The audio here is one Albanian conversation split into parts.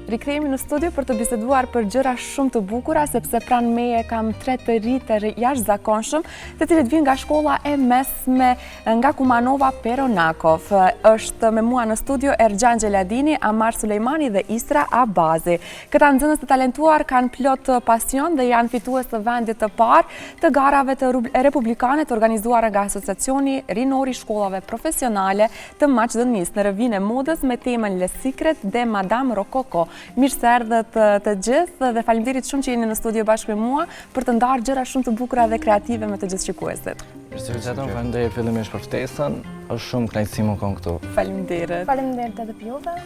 Rikthehemi në studio për të biseduar për gjëra shumë të bukura, sepse pranë meje kam tre të rinj të jashtëzakonshëm, të cilët vijnë nga shkolla e mesme nga Kumanova Pero Nakov. Është me mua në studio Erxhan Xheladini, Amar Sulejmani dhe Isra Abazi. Këta nxënës të talentuar kanë plot pasion dhe janë fitues të vendit të parë të garave të republikane të organizuara nga Asociacioni Rinor i Shkollave Profesionale të Maqedonisë në revinë e modës me temën Le Secret de Madame Rococo. Mirë se erdhët të gjithë dhe faleminderit shumë që jeni në studio bashkë me mua për të ndarë gjëra shumë të bukura dhe kreative me të gjithë shikuesit. Mirë se ju gjetëm, faleminderit fillimisht për ftesën. Është shumë kënaqësi me konë këtu. Faleminderit. Faleminderit edhe për juve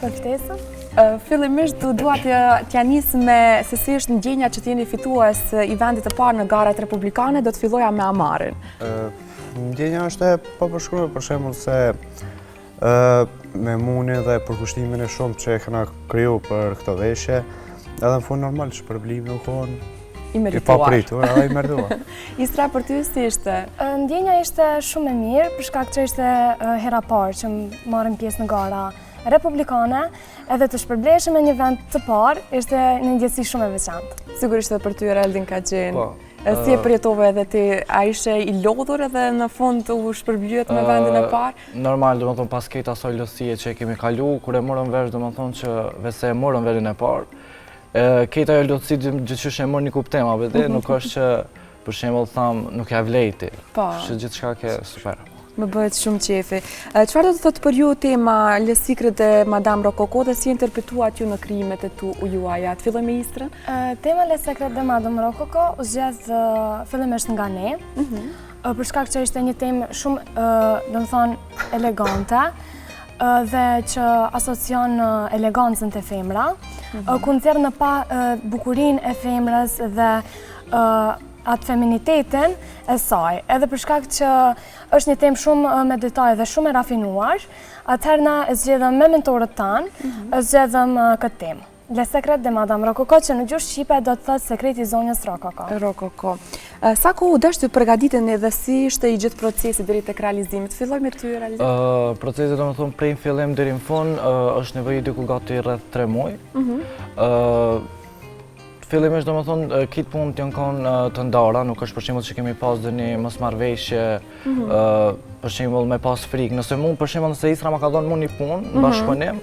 për ftesën. Fillimisht do dua t'ja nis me se si është ndjenja që të jeni fitues i vendit të parë në garat republikane, do të filloja me Amarin. Ndjenja është e papërshkruar, për shembull se me munin dhe përkushtimin e shumë që e kena kriju për këto veshje, edhe në fund normal që shpërblimi u konë i merituar. I papritur, edhe i merituar. Isra, për ty si ishte? Ndjenja ishte shumë e mirë, për shkak që ishte hera parë që marrim pjesë në gara republikane, edhe të shpërbleheshe me një vend të parë, ishte një ndjesi shumë e veçantë. Sigurisht edhe për ty, Eraldin ka qenë. Po. Si e përjetove edhe ti, a ishe i lodhur edhe në fund u shpërblyet me vendin e parë? Normal, domethonë, pas krejt asaj lodhësie që e kemi kalu, kur e morëm vesh, domethonë që veç e morëm vendin e parë, krejt ajo lodhësi gjithqysh e mori një kuptim, apo dhe nuk është që, për shembull, thamë, nuk ia vlejti, po. që gjithçka ke super. Më bëhet shumë qefi. Çfarë do të thotë për ju tema Le Secret de Madame Rococo dhe si e interpretuat ju në krijimet e tu juaja? Të filloj me Istrën? Tema Le Secret de Madame Rococo u zgjedh fillimisht nga ne, mhm. për shkak që ishte një temë shumë, domethonë, elegante dhe që asocion elegancën te femra, mhm. ku nxjerr në pah bukurinë e femrës dhe atë feminitetin e saj. Edhe për shkak që është një temë shumë me detaje dhe shumë e rafinuar, atëherë na e zgjedhëm me mentorët tanë, mhm. e zgjedhëm këtë temë. Le Secret de Madame Rococo, që në gjuhë shqipe do të thotë sekreti i zonjës Rococo. Rococo. Sa kohë u desh të përgatiteni dhe si ishte i gjithë procesi deri tek realizimi? Të filloj me ty, Eraldin. Procesi, domethonë, prej në fillim deri në fund, është nevojit diku gati rreth 3 muaj. Mhm. Fillimisht, domethonë, krejt punët janë konë të ndara, nuk është për shembull që kemi pas ndonjë mosmarrëveshje, mhm. për shembull me pas frikë. Nëse mu, për shembull, nëse Isra ma ka dhonë mu një punë, në mhm. bashkëpunim,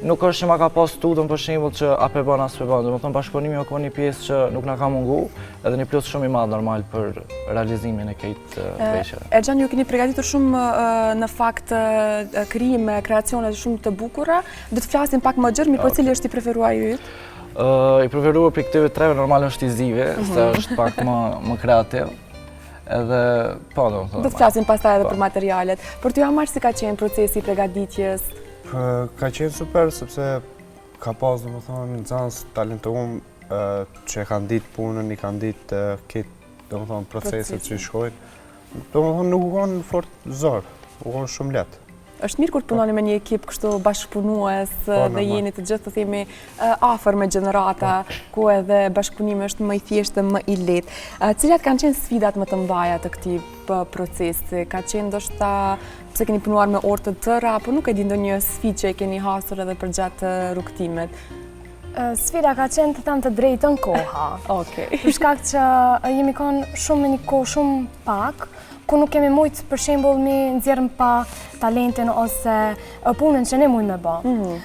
nuk është që ma ka pas tutën për shembull që a pe bën, a s'pe bën. Domethonë, bashkëpunimi o konë një pjesë që nuk na ka mungu, edhe një plus shumë i madh normal për realizimin e krejt veshjeve. Erxhan, ju keni pregatitur shumë në fakt krijime, kreacione shumë të bukura. Do të flasim pak më gjerë, mirëpo cili është i preferuari yt? I preferuar prej këtyre treve normal është i zive, mhm. se është pak më, më kreativ. Edhe, po, domethonë. Do të flasim pastaj edhe po. për materialet. Për ty Amar, si ka qenë procesi i pregaditjes? Ka qenë super, sepse ka pas, domethonë, nxënës talentum që e kanë ditë punën, i kanë ditë krejt, domethonë, proceset që i shkojnë. Domethonë, nuk u konë fort zor, u konë shumë lehtë. Është mirë kur të punoni me një ekip kështu bashkëpunues po, dhe jeni të gjithë të themi afër me gjenerata, po. ku edhe bashkëpunimi është më i thjeshtë dhe më i lehtë. Cilat kanë qenë sfidat më të mëdha të këtij procesi? Ka qenë ndoshta pse keni punuar me orë të tëra, apo nuk e di ndonjë sfidë që e keni hasur edhe përgjatë rrugëtimit? Sfida ka qenë të them të drejtën koha. Okej. Për shkak që jemi konë shumë me një kohë shumë pak, ku nuk kemi mujtë për shembull me nxjerrë në pah talentin ose punën që ne mujmë me ba. Mhm.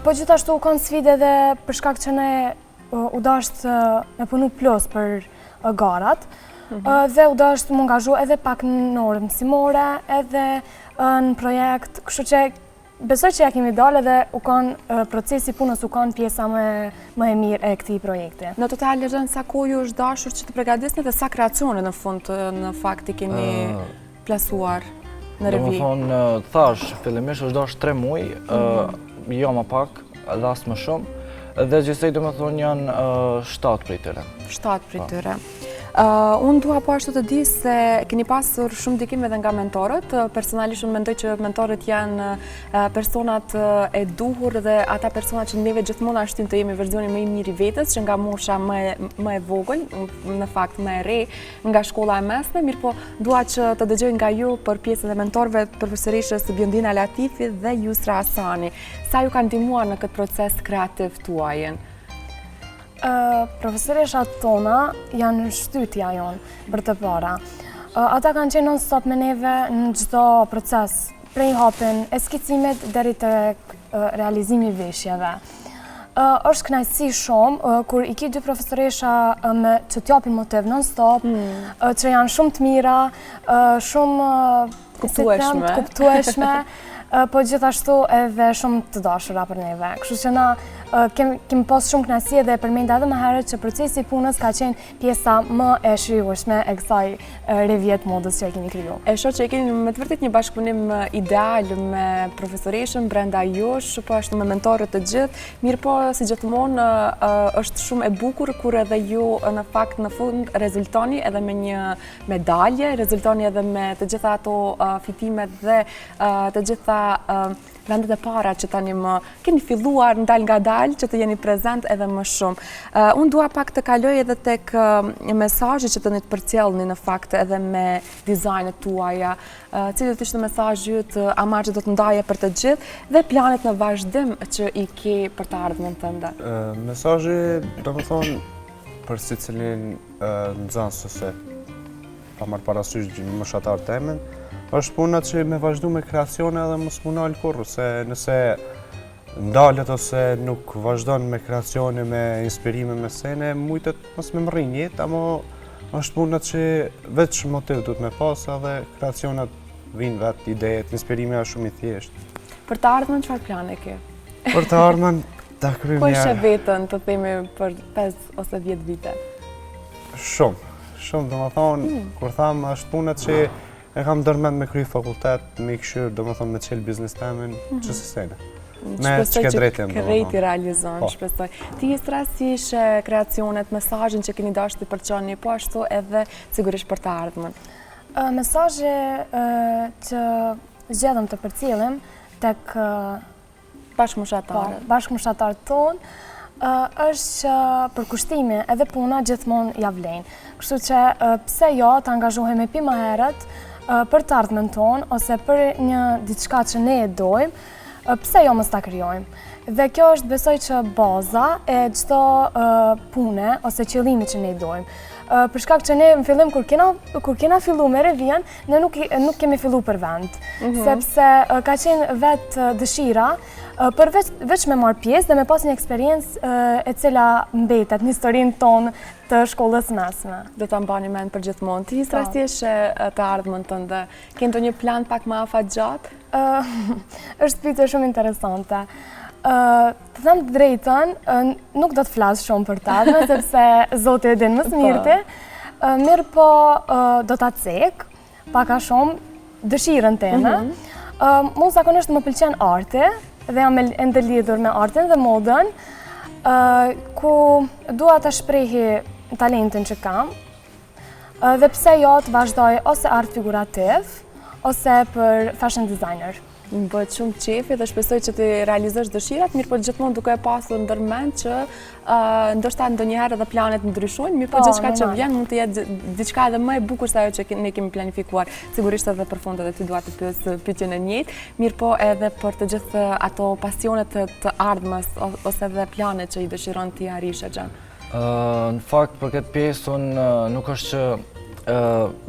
Po gjithashtu u konë sfidë edhe për shkak që ne u dasht me punu plus për garat, mhm. dhe u dasht m'u angazhu edhe pak në orë mësimore, edhe në projekt, kështu që Besoj që ja kemi dalë edhe u kanë procesi i punës u kanë pjesa më më e mirë e këtij projekti. Në total Erxhan sa kohë ju është dashur që të pregadisni dhe sa kreacione në fund në fakt i keni plasuar në revi? Domethonë, thash, fillimisht është dashur 3 muaj, mhm. jo më pak dhe as më shumë. Dhe gjithsej domethonë janë 7 prej tyre. 7 prej po. tyre. Unë dua po ashtu të di se keni pasur shumë ndikim edhe nga mentorët. Personalisht unë mendoj që mentorët janë personat e duhur dhe ata personat që neve gjithmonë na shtyjnë të jemi versioni më i mirë i vetes, që nga mosha më më e vogël, në fakt më e re, nga shkolla e mesme, mirëpo dua që të dëgjoj nga ju për pjesën e mentorëve, profesoreshës Biondina Latifi dhe Jusra Asani. Sa ju kanë ndihmuar në këtë proces kreativ tuajin? Profesoreshat tona janë shtytja jonë për të para. Ata kanë qenë non-stop me neve në çdo proces, prej hapin e skicimit deri te realizimi i veshjeve. Është kënaqësi shumë kur i ki dy profesoresha me që t'japin motiv non-stop, mm. që janë shumë të mira, shumë kuptueshme, kuptueshme, po gjithashtu edhe shumë të dashura për neve. Kështu që na kemi pas shumë kënaqësi edhe e përmenda edhe më herët që procesi i punës ka qenë pjesa më e shijueshme e kësaj revie të modës që e kemi kriju. E shoh që e keni me të vërtetë një bashkëpunim ideal me profesoreshën brenda jush, po ashtu me mentorët të gjithë, mirëpo si gjithmonë është shumë e bukur kur edhe ju në fakt në fund rezultoni edhe me një medalje, rezultoni edhe me të gjitha ato fitimet dhe të gjitha vendet e para që tani më keni filluar dalëngadalë që të jeni prezent edhe më shumë. Unë dua pak të kaloj edhe tek mesazhi që doni të përcjellni në fakt edhe me dizajnet tuaja. Cili do të ishte mesazhi yt Amar që do të ndaje për të gjithë dhe planet në vazhdim që i ke për të ardhmen tënde? Mesazhi, domethonë, për secilin nxënës ose pa marrë parasysh moshatar temin, është puna që me vazhdu me kreacione edhe mos m'u nalë kurrë, se nëse ndalet ose nuk vazhdon me kreacione, me inspirime, me sene, mujtet mos me mrri n'jetë, amo është puna që veç motiv duhet me pas edhe kreacionet vijnë vetë, idejet, inspirimi është shumë i thjeshtë. Për të ardhmen, çfarë plane ke? Për të ardhmen, ta kryjmë Po e sheh veten, të themi, për 5 ose 10 vite? Shumë, shumë, domethonë, hmm. kur tham, është puna që e kam ndërmend me kry fakultet, me i këshyrë, domethonë, me qelë biznes temin, mm -hmm. që si sene. Me që ke drejtë jam, Krejt i realizon, po. shpresoj. Ti Isra si i sheh kreacionet, mesazhin që keni dashur të përçoni, po ashtu edhe sigurisht për të ardhmen. Mesazhi që zgjedhëm të përcjellim tek bashkëmoshatarët. Po, bashkëmoshatarët tonë, është që përkushtimi edhe puna gjithmonë ia vlejnë. Kështu që pse jo të angazhohemi pi më herët për të ardhmen tonë ose për një diçka që ne e dojmë, pse jo mos ta krijojmë. Dhe kjo është besoj që baza e çdo pune ose qëllimi që ne dojmë. Për shkak që ne në fillim kur kena kur kena fillu me revien, Ne nuk, nuk kemi fillu për vend, mhm. sepse ka qenë vetë dëshira për veç, veç me marrë pjesë dhe me pas një eksperiencë e cila mbetet në historinë tonë të shkollës mesme. Do ta mbani mend për gjithmonë. Ti Isra po. si e sheh të ardhmen tënde? Ke ndonjë plan pak më afatgjatë? është pyetje shumë interesante. Të them të drejtën, nuk do të flas shumë për të ardhmen, sepse Zoti e din më së po. mirti. Mirëpo do ta cek, pak a shumë, dëshirën teme. Mhm. Mu zakonisht më pëlqen arti, dhe jam e ndërlidhur me artin dhe modën, ku dua të shprehi talentin që kam, dhe pse jo të vazhdoj ose art figurativ, ose për fashion designer. Më bëhet shumë qefi dhe shpresoj që të realizosh dëshirat, mirëpo gjithmonë duke e pasur ndërmend që ndoshta ndonjëherë edhe planet ndryshojnë, mirëpo po, gjithçka që vjen mund të jetë diçka edhe më e bukur se ajo që ne kemi planifikuar. Sigurisht edhe për fund edhe ty dua të pyes pyetjen e njëjtë, mirëpo edhe për të gjithë ato pasionet të ardhmes ose edhe planet që i dëshiron t'i arrish e gjen. Në fakt për këtë pjesë unë nuk është që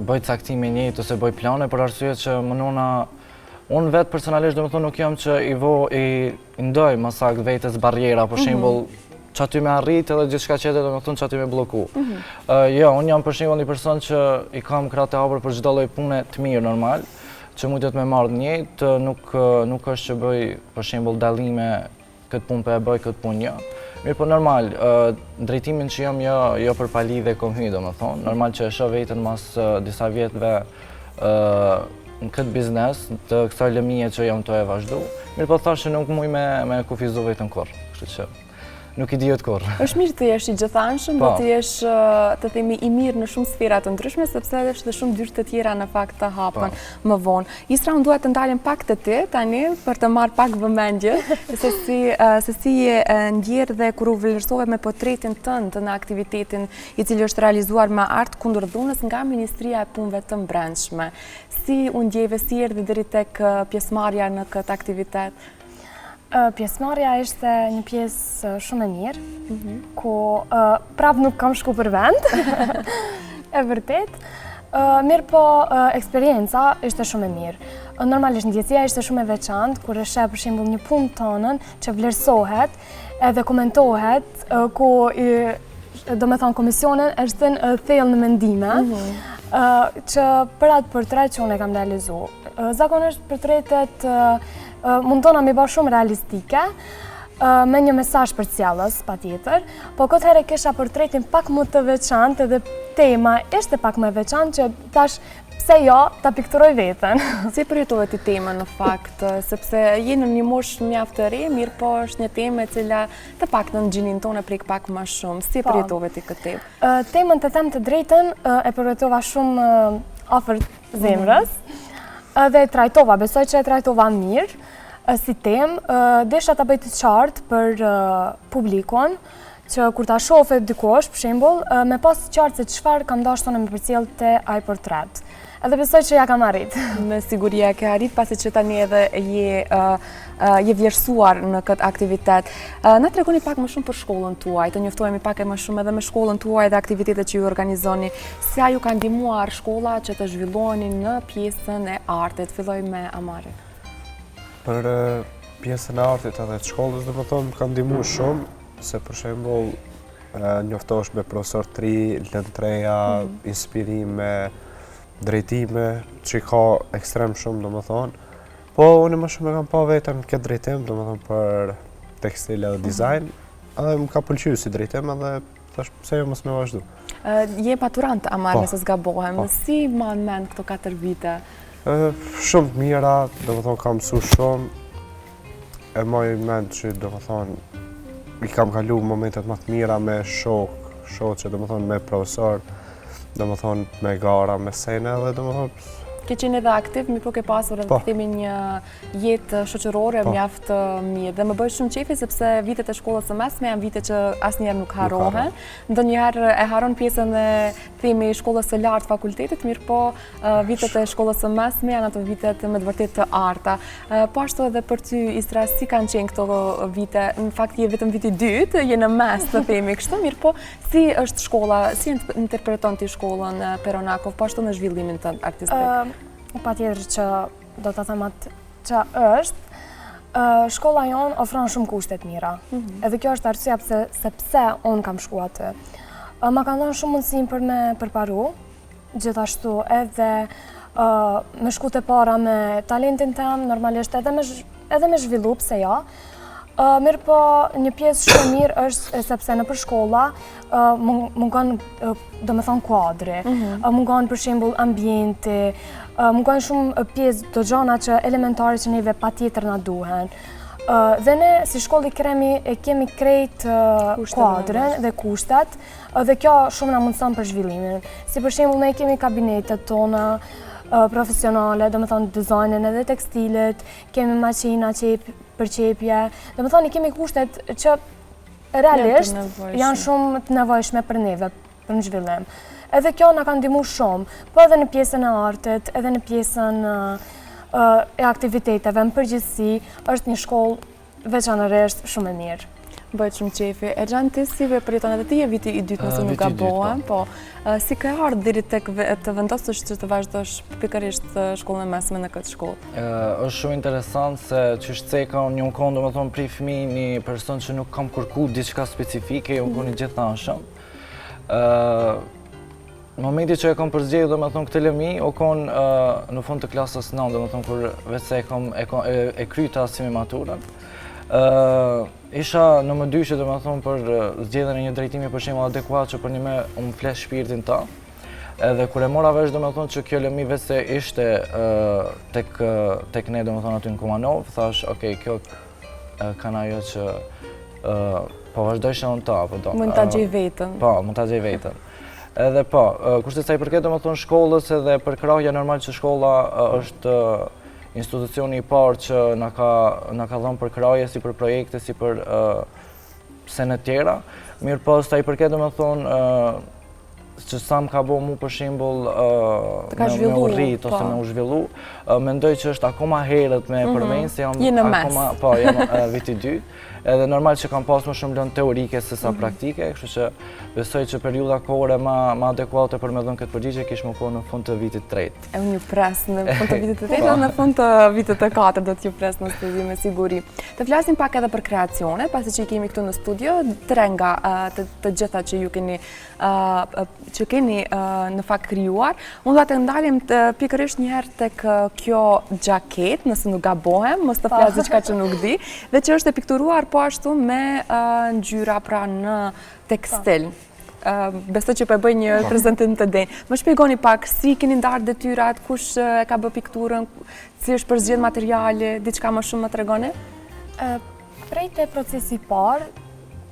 bëj caktime njëjtë ose bëj plane për arsye që më nona Unë vetë personalisht, domethonë, nuk jam që i vo, i ndoj më saktë vetes barriera, për mhm. shembull, qaty me arrit edhe gjithçka tjetër, domethonë, qaty me blloku. Mhm. Jo, unë jam për shembull një person që i kam krahët e hapur për çdo lloj pune të mirë, normal, që mujtet me marrë n'jetë, nuk, nuk është që bëj, për shembull, dallime këtë punë po e bëj, këtë punë jo. Mirëpo normal, drejtimin që jam jo, jo për palidhje kom hy, domethonë, normal që e shoh veten mas disa vjetëve në këtë biznes, të kësaj lëmije që jam tu e vazhdu, mirëpo thashë që nuk muj me, me kufizu veten kurrë, kështu që. Nuk i dihet kurrë. Është mirë të jesh i gjithanshëm dhe po. të jesh, të themi, i mirë në shumë sfera të ndryshme, sepse është dhe shumë dyer të tjera në fakt të hapen po. më vonë. Isra, unë dua të ndalem pak te ti tani për të marrë pak vëmendje se si se si je ndjerë dhe kur u vlerësove me portretin tënd në aktivitetin i cili është realizuar me art kundër dhunës nga Ministria e Punëve të Mbrendshme. Si u ndjeve, si erdhi deri tek pjesëmarrja në këtë aktivitet? Pjesëmarrja ishte një pjesë shumë e mirë, mhm. ku prapë nuk kam shku për vend, e vërtet. Mirëpo, eksperienca ishte shumë e mirë. Normalisht, ndjesia ishte shumë e veçantë, kur e sheh për shembull një punë tonën që vlerësohet edhe komentohet, ku domethonë komisionin e shtin thellë në mendime, mhm. që për atë portret që unë e kam realizu. Zakonisht portretet mundona me ba shumë realistike, me një mesazh përcjellës, patjetër, po këtë herë kisha portretin pak më të veçantë dhe tema ishte pak më e veçantë që tash pse jo ta pikturoj veten. Si e përjetove ti temën në fakt, sepse je në një moshë mjaft të re, mirëpo është një temë e cila të paktën gjininë tonë e prek pak më shumë. Si e po. përjetove ti këtë temë? Temën të them të drejtën, e përjetova shumë afër zemrës. Mm Dhe e trajtova, besoj që e trajtova mirë si temë. Desha ta bëj të qartë për publikun, që kur ta shofe dikush, për shembull, me pas të qartë se çfarë kam dashur me përcjell te ai portret. Edhe besoj që ja kam arrit. Me siguri ja ke arrit, pasi që tani edhe je, je vlerësuar në këtë aktivitet. Na tregoni pak më shumë për shkollën tuaj, të njoftohemi pak e më shumë edhe me shkollën tuaj dhe aktivitetet që ju organizoni. Si a ju ka ndihmuar shkolla që të zhvilloheni në pjesën e artit? Filloj me Amarin. Për pjesën e artit edhe të shkollës, domethonë, më ka ndihmu shumë, se për shembull, njoftohesh me profesor të ri, lëndë të reja, mhm. inspirime, drejtime, që ka ekstrem shumë, domethonë. Po, unë më shumë e kam pa veten në këtë drejtim, domethonë, për tekstil edhe mhm. dizajn, edhe më ka pëlqy si drejtim, edhe thash, pse jo mos me vazhdu. Je maturant, Amar, po. nëse s'gabohem, po. si mban mend këto 4 vite? Shumë të mira, domethonë, kam mësu shumë, E maj mend që, domethonë, i kam kalu momentet më të mira me shok, shoqe, domethonë, me profesor, domethonë, me gara, me sene, dhe domethonë... Ke qenë edhe aktiv, mirëpo ke pasur edhe po. të themi një jetë shoqërore po. mjaft mirë. Dhe më bëhet shumë qefi, sepse vitet e shkollës së mesme janë vite që asnjëherë nuk harrohen. Ndonjëherë e harron pjesën e themi shkollës së lartë fakultetit, mirëpo vitet e shkollës së mesme janë ato vitet me të vërtetë të arta. Po ashtu edhe për ty, Isra, si kanë qenë këto vite? Në fakt je vetëm viti i dytë, je në mes të themi kështu, mirëpo si është shkolla, si interpreton ti shkollën Pero Nakov, po ashtu në zhvillimin tënd artistik? Patjetër që do të them atë që është, shkolla jonë ofron shumë kushte të mira. Mhm. Edhe kjo është arsyeja pse sepse unë kam shku aty. Ma kanë dhënë shumë mundësinë për me përparu, gjithashtu edhe me shku te para me talentin tem, normalisht edhe me, edhe me zhvillu, pse jo. Mirëpo, një pjesë shumë e mirë është sepse nëpër shkolla mungon, domethonë, kuadri, mhm. mungon për shembull ambienti, mungon shumë pjesë do gjana që elementare që neve patjetër na duhen. Dhe ne si shkollë i kemi, e kemi krejt kuadrin dhe kushtet, Dhe kjo shumë na mundëson për zhvillimin. Si për shembull ne kemi kabinetet tona profesionale, domethonë dizajnin edhe tekstilit, kemi maqina qep, për qepje, domethonë i kemi kushtet që realisht janë shumë të nevojshme për neve, për në zhvillim. Edhe kjo na ka ndihmu shumë, po edhe në pjesën e artit, edhe në pjesën e aktiviteteve, në përgjithësi, është një shkollë Veçanërisht shumë e mirë. Bëhet shumë qefi. Erxhan, ti si e përjeton edhe ti je viti i dytë nëse nuk gabohem, po. po. Si ke ardhë deri tek të vendosësh që të vazhdosh pikërisht shkollën e mesme në këtë shkollë? Është shumë interesant se qysh ceka, unë jam konë, domethonë, prej fëmi një person që nuk kam kërku diçka specifike, jam konë i gjithanshëm. Momenti që e kam përzgjedhur, domethonë, këtë lëmi, o konë në fund të klasës 9, domethonë, kur veç se e kam, e, e, e kryta si me maturën. Isha në mëdyshje, domethonë, për zgjedhjen e një drejtimi për shembull adekuat që përnjëme unë fles shpirtin ta. Edhe kur e mora vesh, domethonë, që kjo lëmi veç se ishte tek, tek ne, domethonë, aty në Kumanovë, thash, okej, kjo kanë ajo që... Po vazhdojsha unë ta, apo do. Mund ta gjej veten. Po, mund ta gjej veten. Edhe po, kurse sa i përket domethënë shkollës edhe përkrahja normal që shkolla është institucioni i parë që na ka na ka dhënë përkrahje si për projekte, si për sene tjera. Mirëpo, sa i përket domethënë që sa më ka bo mu për shembull me u rrit ose po. me u zhvillu, mendoj që është akoma herët me mhm. përmend, se jam akoma, po, jam viti i dytë, edhe normal që kam pas më shumë lëndë teorike se sa mhm. praktike, kështu që besoj që periudha kohore ma, ma adekuate për me dhënë këtë përgjigje kish me konë në fund të vitit tretë. E unë ju pres në fund të vitit të tretë, po. në fund të vitit të katërt do t'ju pres në studio me siguri. Të flasim pak edhe për kreacione, pasi që i kemi këtu në studio, tre nga të, të gjitha që ju keni që keni në fakt krijuar. Unë dua të ndalem pikërisht njëherë tek kjo xhaketë, nëse nuk gabohem, mos të flas diçka që nuk di, dhe që është e pikturuar po ashtu me ngjyra pra në tekstil. Besoj që po e bëj një po. prezentim të denjë. Më shpjegoni pak si keni ndarë detyrat, kush e ka bë pikturën, si është përzgjedh materiali, diçka më shumë më tregoni? Prej te procesi i parë,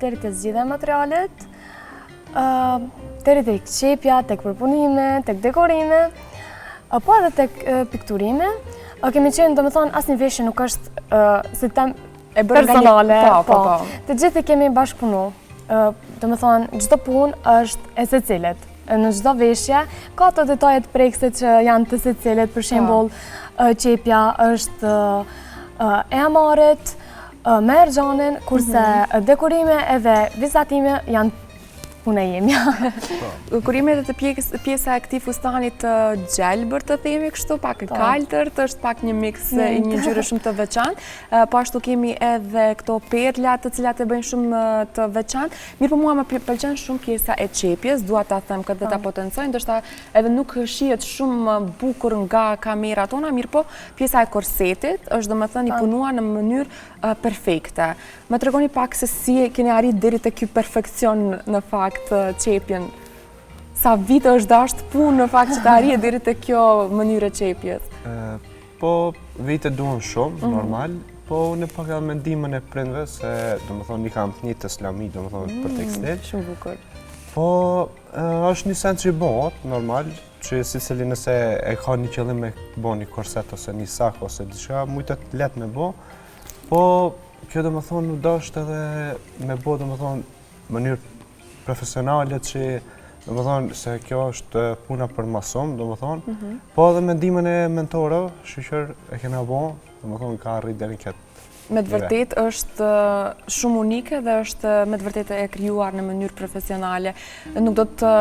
deri te zgjidhja e materialit, deri tek qepja, tek përpunimi, tek dekorimi, po edhe tek pikturimi. Kemi qenë, domethënë, asnjë veshje nuk është, si të them, e personale. Po, po, po. Të gjithë i kemi bashkëpunu. Domethënë, çdo punë është e secilit. Në çdo veshje, ka ato detajet prekëse që janë të secilit, për shembull, qepja është e Amarit, me Erxhanin, kurse mhm. dekorime edhe vizatime janë punë e jemja. Po. Kur jemi edhe te pjesa e këtij fustanit të gjelbër të themi kështu, pak e po. kaltërt, është pak një miks i një ngjyre shumë të veçantë. Po ashtu kemi edhe këto perla të cilat e bëjnë shumë të veçantë. Mirëpo mua më pëlqen shumë pjesa e qepjes, dua ta them këtë dhe ta po. potencoj, ndoshta edhe nuk shihet shumë bukur nga kamerat tona, mirëpo pjesa e korsetit është domethënë i punuar në mënyrë perfekte. Më tregoni pak se si e keni arrit deri te ky perfekcion në fakt qepjen. Sa vite është dashtë punë në fakt që të arrihet deri te kjo mënyrë e qepjes? Po, vite duhen shumë, mhm. normal, po unë pak edhe me ndihmën e prindve, se domethonë, i kam fëmijët islami, domethonë, për mm, tekstil. Shumë bukur. Po, është një sen që i bëhet, normal, që secili nëse e ka një qëllim me bo një korset ose një sak ose diçka, mujtet lehtë me bo. Po, kjo domethonë, nuk dashtë edhe me bo, domethonë, mënyrë profesionale që, domethonë, se kjo është puna për mësim, domethonë, mhm. po edhe me ndihmën e mentorëve, shyqyr e kena bo, domethonë, ka arrit deri në këtë. Me të vërtetë është shumë unike dhe është me të vërtetë e krijuar në mënyrë profesionale. Nuk do të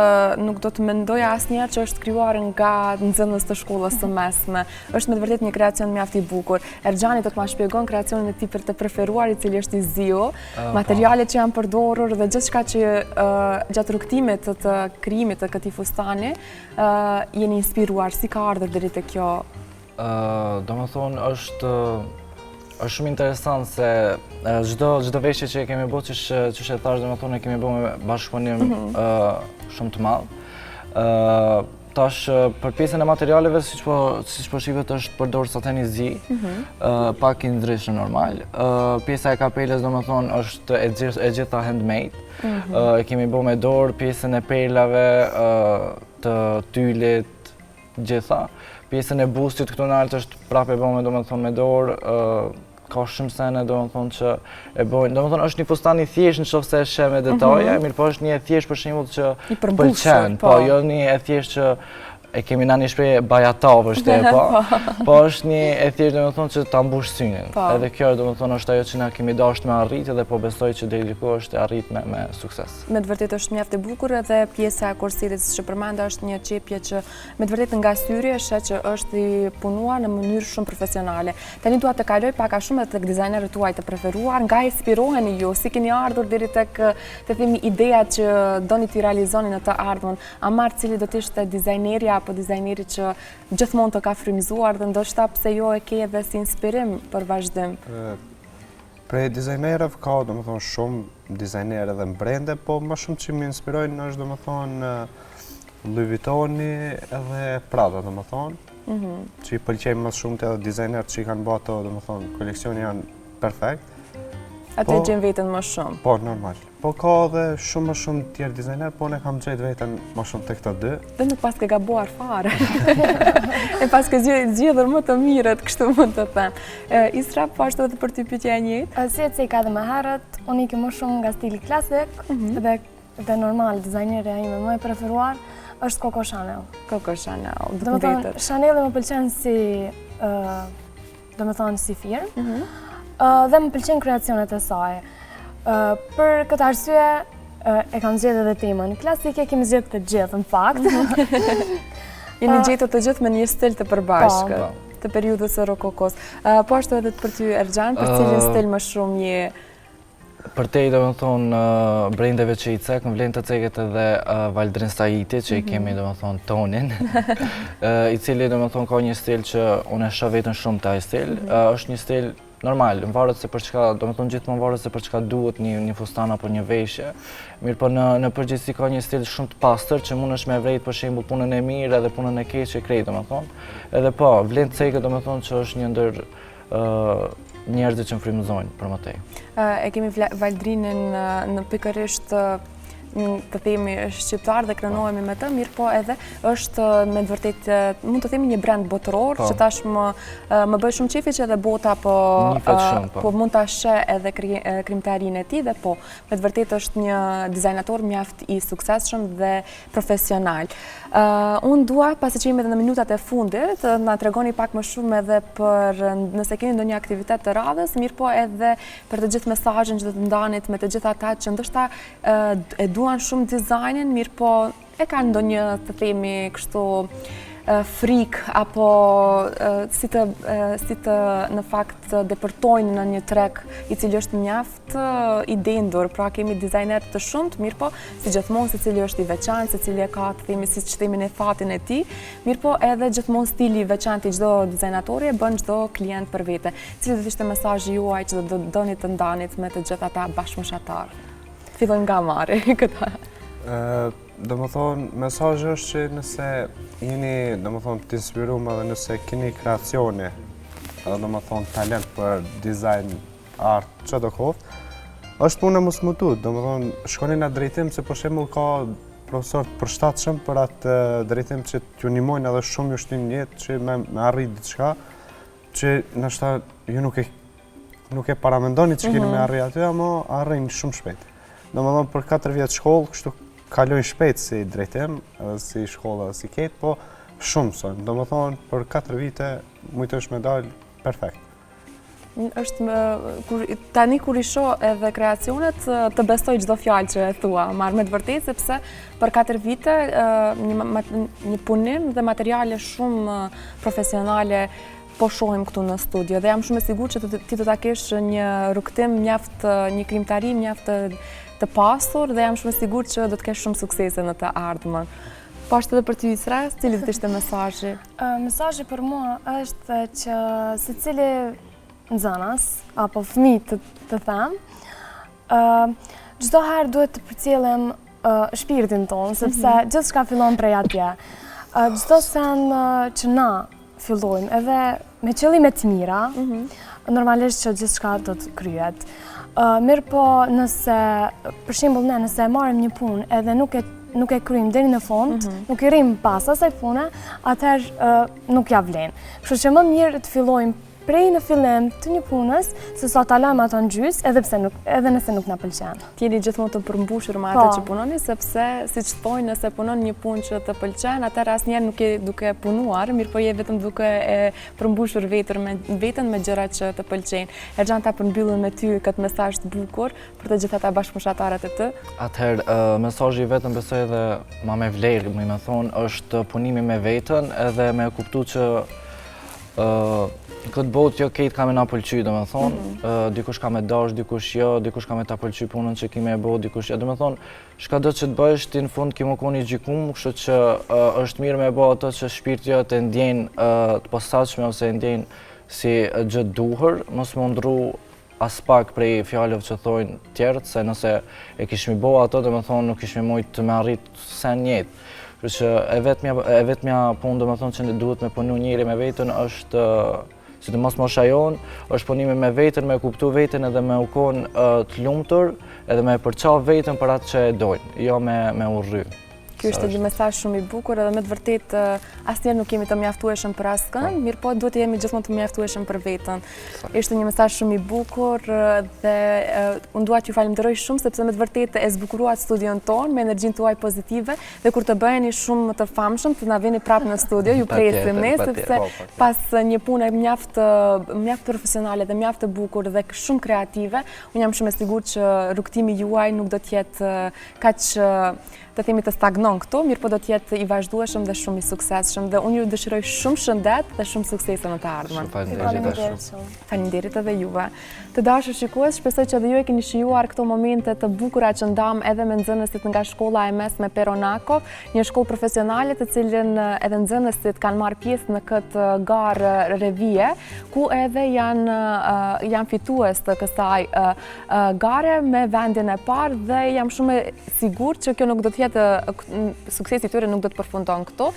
nuk do të mendoja asnjëherë që është krijuar nga nxënës të shkollës së mesme. Është me të vërtetë një kreacion mjaft i bukur. Erxhani do të ma shpjegon kreacionin e tij për të preferuar, i cili është i ziu. Po. Materialet që janë përdorur dhe gjithçka që gjatë rrugëtimit të, të krijimit të këtij fustani, jeni inspiruar, si ka ardhur deri te kjo? Domethonë, është është shumë interesant se çdo çdo veshje që e kemi bërë, qysh qysh e thash, domethonë e kemi bërë me bashkëpunim mhm. shumë të madh. Tash, për pjesën e materialeve, siç po, siç po shifet është përdorë saten i zi, mhm. pak i ndryshëm normal. Pjesa e kapelës, domethonë, është e, gjithë, e gjitha handmade. Mhm. E kemi bo me dorë pjesën e perlave, të tylit, gjitha. Pjesën e bustit këtu nalt është prapë e bo me, domethonë, me dorë, ka shumë sene, domethonë që e bojnë. Domethonë, është një fustan i thjeshtë në qoftë se e sheh me detaje, mm -hmm. mirëpo është një e thjeshtë për shembull që pëlqen, po, po, jo një e thjeshtë që e kemi na një shprehje bajatav është e po, po, po është një e thjeshtë domethonë që ta mbush synin. Po. Edhe kjo domethonë është ajo që na kemi dashtë me arrit edhe po besoj që deri diku është e arrit me, me sukses. Me të vërtetë është mjaft e bukur edhe pjesa e korsetit siç e përmenda është një qepje që me të vërtetë nga syri e sheh që është i punuar në mënyrë shumë profesionale. Tani dua të kaloj pak a shumë edhe tek dizajnerët tuaj të preferuar, nga inspiroheni ju, si keni ardhur deri tek të themi ideja që doni t'i realizoni në të ardhmen. Amar cili do të ishte dizajneri apo dizajneri që gjithmonë të ka frymëzuar dhe ndoshta pse jo e ke edhe si inspirim për vazhdim. Prej dizajnerëve ka, domethonë, shumë dizajnerë edhe në brende, po më shumë që më inspirojnë është, domethonë, Louis Vuittoni edhe Prada, domethonë, mhm. që i pëlqej më shumë të edhe dizajnerët që i kanë bërë ato, domethonë, koleksioni janë perfekt. Aty e gjen veten më shumë. Po, normal. Po ka edhe shumë më shumë tjerë dizajner, po unë e kam gjetë veten më shumë te këta dy. Dhe nuk paske gabuar fare. E paske zgjedhur më të mirët, kështu mund të them. Isra, po ashtu edhe për ty pyetja e njëjtë? Si e ceka edhe më herët, unë iki më shumë nga stili klasik mhm. dhe dhe normal, dizajnerja ime më e preferuar është Coco Chanel. Coco Chanel, do të thotë Chanel më pëlqen si do me thonë si firmë, mhm. dhe më pëlqen kreacionet e saj. Për këtë arsye, e kam zgjedhë edhe temën klasike, kemi zgjedhë të gjithë, në fakt. Mhm. Jeni gjetur të gjithë me një stil të përbashkët, po. të periudhës së rokokos. Po ashtu edhe për ty, Erxhan, për cilin stil më shumë je Përtej, do me thonë, brendeve që i cek, më vlen të ceket edhe Valdrin Saiti, që i mhm. kemi, do me thonë, tonin, i cili, do me thonë, ka një stil që unë e shoh veten shumë te ai stil, mhm. është një stil normal, më varet se për çka, do me thonë, gjithmonë varet se për çka duhet një, një fustan apo një veshje, mirëpo në, në përgjithësi ka një stil shumë të pastër, që mundesh me vrejt për shembull punën e mirë edhe punën e keqe krejt, do me thonë, edhe po, vlen të ceket, do me thonë, që është një ndër njerëzit që më frymëzojnë për më tej. E kemi Valdrinin në pikërisht të themi shqiptar dhe krenohemi me të, mirëpo edhe është me të vërtetë, mund të themi një brand botëror, po. që tashmë më bëj shumë qefi që edhe bota po, po. po mund ta sheh edhe krijimtarinë e tij dhe po, me të vërtetë është një dizajnator mjaft i suksesshëm dhe profesional. Unë dua, pasi që jemi edhe në minutat e fundit, të na tregoni pak më shumë edhe për nëse keni ndonjë aktivitet të radhës, mirëpo edhe për të gjithë mesazhin që do të ndanit me të gjithë ata që ndoshta e duan shumë dizajnin, mirëpo e kanë ndonjë të themi kështu frikë apo si të si të në fakt depërtojnë në një treg i cili është mjaft i dendur, pra kemi dizajnerë të shumtë, mirëpo, si gjithmonë, secili është i veçantë, secili e ka të themi, siç themi ne fatin e tij, mirëpo edhe gjithmonë stili i veçantë i çdo dizajnatori e bën çdo klient për vete. Cili do të ishte mesazhi juaj që do donit të ndanit me të gjithë ata bashkëmoshatarë? Fillojmë nga Amari, këta. Do më thonë, mesazhi është që nëse jeni, do më thonë, të inspirum edhe nëse keni kreacione, edhe do më thonë, talent për dizajn art, çdo koftë, është puna mos m'u tut, do më thonë, shkoni në drejtim se për shembull ka profesor të përshtatshëm për atë drejtim që t'ju nimojnë edhe shumë ju shtin n'jetë që me, me arrit diçka, që ndoshta ju nuk e nuk e paramendoni që keni me mhm. arrit aty, ama arrin shumë shpejt. Do më thonë, për 4 vjetë shkollë, kështu kalojnë shpejt si drejtim, edhe si shkolla, edhe si ketë, po shumë mësojmë. Do më thonë, për 4 vite, mujtësh me dalë perfekt. Është më, kur, tani kur i shoh edhe kreacionet, të besoj çdo fjalë që e thua, Amar me të vërtetë, sepse për 4 vite një, një punim dhe materiale shumë profesionale po shohim këtu në studio dhe jam shumë e sigurt që ti do ta kesh një rrugëtim mjaft, një krijimtari mjaft të pasur dhe jam shumë e sigurt që do të kesh shumë suksese në të ardhmen. Po ashtu edhe për ty Isra, cili do të ishte mesazhi? Mesazhi për mua është që secili nxënës apo fëmijë të, të them, çdo herë duhet të përcjellim shpirtin tonë, sepse mm -hmm. gjithçka fillon prej atje. Çdo sen që na fillojmë edhe me qëllime të mira, mm -hmm. normalisht që gjithçka do të kryet. Mirëpo nëse, për shembull ne, nëse e marrim një punë edhe nuk e nuk e kryjmë deri në fund, mm -hmm. nuk i rrim pas asaj pune, atëherë nuk ja vlen. Kështu që më mirë të fillojmë prej në fillim të një punës, se sa ta lajmë ato në gjysë, edhe, pse nuk, edhe nëse nuk na pëlqen. Të jeni gjithmonë të përmbushur me atë po. që punoni, sepse, siç thonë, nëse punon një punë që të pëlqen, atëherë asnjëherë nuk je duke punuar, mirëpo je vetëm duke e përmbushur vetën me, veten me gjëra që të pëlqejnë. Erxhan ta përmbyllim me ty këtë mesazh të bukur për të gjithë ata bashkëmoshatarët e tu. Atëherë, mesazhi i vetëm besoj edhe ma me vlerë, muj me thonë, është punimi me veten edhe me kuptu që Këtë botë jo krejt ka me na pëlqy, do me thonë, mhm. dikush ka me dash, dikush jo, dikush ka me ta pëlqy punën që ki me e bo, dikush jo, do me thonë, çka do që të bëjsh, ti në fund ki me konë i gjykum, kështu që është mirë me bo ato që shpirti jot e ndjen të posaçme ose e ndjen si gjë të duhur, mos me ndrru aspak prej fjalëve që thojnë tjerët, se nëse e kishmi bo ato, do me thonë nuk kishmi mujtë me arrit sen n'jetë. Kështu që e vetmja, e vetmja punë, do me thonë që duhet me punu njeri me veten, është. Sidomos mosha jonë, është punimi me veten, me kuptu veten edhe me u konë të lumtur, edhe me përqaf veten për atë që e dojnë, jo me, me urry. Ky është një mesazh shumë i bukur edhe me të vërtetë asnjëherë nuk jemi të mjaftueshëm për askënd, po. mirëpo duhet të jemi gjithmonë të mjaftueshëm për veten. Ishte një mesazh shumë i bukur dhe unë dua t'ju falenderoj shumë sepse me të vërtetë e zbukuruat studion tonë me energjinë tuaj pozitive dhe kur të bëheni shumë më të famshëm të na vini prapë në studio, ju presim ne sepse po, pas një pune mjaft mjaft profesionale dhe mjaft të bukur dhe shumë kreative, unë jam shumë e sigurt që rrugëtimi juaj nuk do të jetë kaq të themi të stagnon këtu, mirëpo do të jetë i vazhdueshëm dhe shumë i suksesshëm dhe unë ju dëshiroj shumë shëndet dhe shumë suksese në të ardhmen. Faleminderit shumë. Faleminderit edhe juve. Të dashur shikues, shpresoj që edhe ju e keni shijuar këto momente të bukura që ndamë edhe me nxënësit nga shkolla e mesme Pero Nakov, një shkollë profesionale të cilën edhe nxënësit kanë marrë pjesë në këtë garë revie, ku edhe janë janë fitues të kësaj gare me vendin e parë dhe jam shumë e sigurt që kjo nuk do të jetë suksesi i tyre nuk do të përfundon këtu.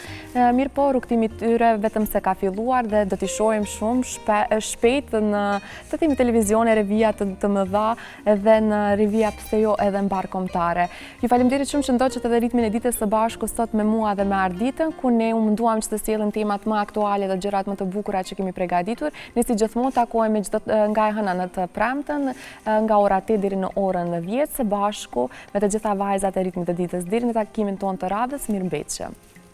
Mirëpo, rrugëtimi i tyre vetëm se ka filluar dhe do t'i shohim shumë shpejt në të themi televizione, revia të, të mëdha dhe në revia pse jo edhe mbarëkombëtare. Ju faleminderit shumë që ndoqët edhe ritmin e ditës së bashku sot me mua dhe me Arditën, ku ne u munduam që të sjellim temat më aktuale dhe gjërat më të bukura që kemi pregaditur. Ne si gjithmonë takohemi çdo nga e hëna në të premten, nga ora 8 deri në orën 10 së bashku me të gjitha vajzat e ritmit të ditës. Deri në takimin tonë të radhës, mirëmbetshi.